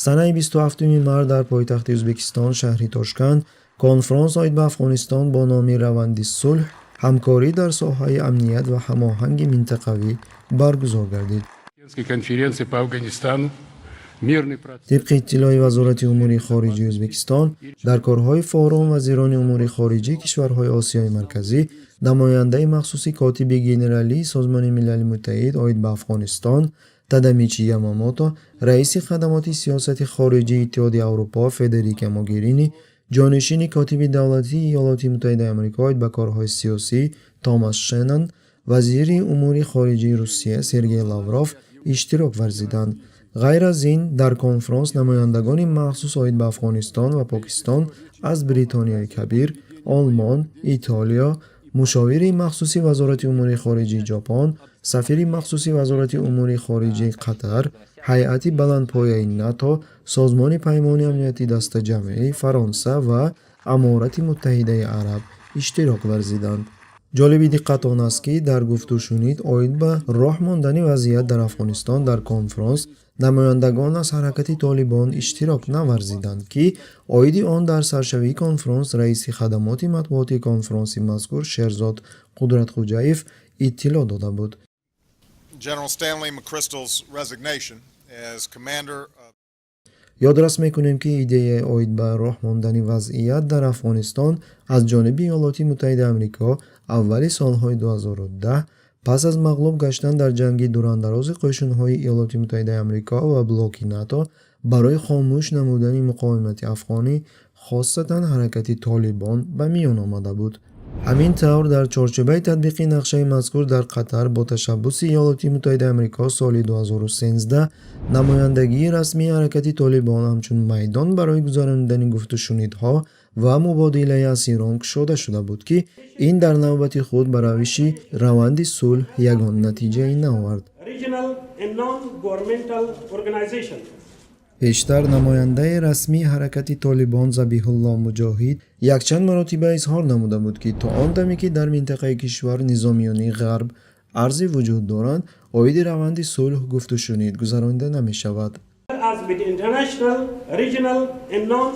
Санаи 27 март дар пойтахти Ӯзбекистон, шаҳри Тошканд, конфронс оид ба Афғонистон бо номи «Раванди сулҳ, ҳамкорӣ дар соҳаи амният ва ҳамоҳанги минтақавӣ» баргузор гардид. Конференции по Афганистану, мирный процесс. Тибқи иттилои Вазорати умури хориҷии Ӯзбекистон, дар корҳои форум вазирони умури хориҷии кишварҳои Осиёи Марказӣ, намояндаи махсуси котиби генералии Созмони Милали Муттаҳид оид ба Афғонистон Тадамичи Ямамото, раиси хадамоти сиёсати хориҷии Иттиҳоди Аврупо Федерика Могерини, ҷонишини котиби давлатии Иёлоти Муттаҳидаи Амрико оид ба корҳои сиёсӣ Томас Шеннон, вазири умури хориҷии Русия Сергей Лавров иштирок варзиданд. Ғайр аз ин, дар конфронс намояндагони махсус оид ба Афғонистон ва Покистон аз Бритониёи Кабир, Олмон, Итолиё, мушовири махсуси Вазорати умури хориҷии Ҷопон, сафири махсуси Вазорати умури хориҷии Қатар, ҳайати баландпояи НАТО, Созмони Паймони Амнияти Дастаҷамъӣ, Фаронса ва Аморати Муттаҳидаи Араб иштирок варзиданд. Ҷолиби диққат он аст, ки дар гуфтушунид оид ба роҳ мондани вазъият дар Афғонистон дар конфронс намояндагон аз ҳаракати Толибон иштирок наварзиданд, ки оиди он дар саршавии конфронс раиси хадамоти матбуотии конфронси мазкур Шерзод Қудратхуҷаев иттилоъ дода буд. General Stanley McChrystal's resignation as commander of Ёдрас мекунем, ки идеяи оид ба роҳ мондани вазъият дар Афғонистон аз ҷониби Иёлоти Муттаҳидаи Амрико аввали солҳои 2010 пас аз мағлуб гаштан дар ҷанги дурандарози қӯшунҳои Иёлоти Муттаҳидаи Амрико ва блоки НАТО барои хомӯш намудани муқовимати афғонӣ, хосатан ҳаракати Толибон, ба миён омада буд. Ҳамин тавр, дар чорчӯбаи татбиқи нақшаи мазкур дар Қатар бо ташаббуси Иёлоти Муттаҳидаи Амрико соли 2013 намояндагии расмии ҳаракати Толибон ҳамчун майдон барои гузаронидани гуфтушунидҳо ва мубодилаи асирон кушода шуда буд, ки ин дар навбати худ ба равиши раванди сулҳ ягон натиҷае наовард. Regional and non-governmental organizations. Пештар намояндаи расмии ҳаракати Толибон Забиҳулло Муҷоҳид якчанд маротиба изҳор намуда буд, ки то он даме, ки дар минтақаи кишвар низомиёни Ғарб арзи вуҷуд доранд, оиди раванди сулҳ гуфтушунид гузаронида намешавад. As with international, regional and non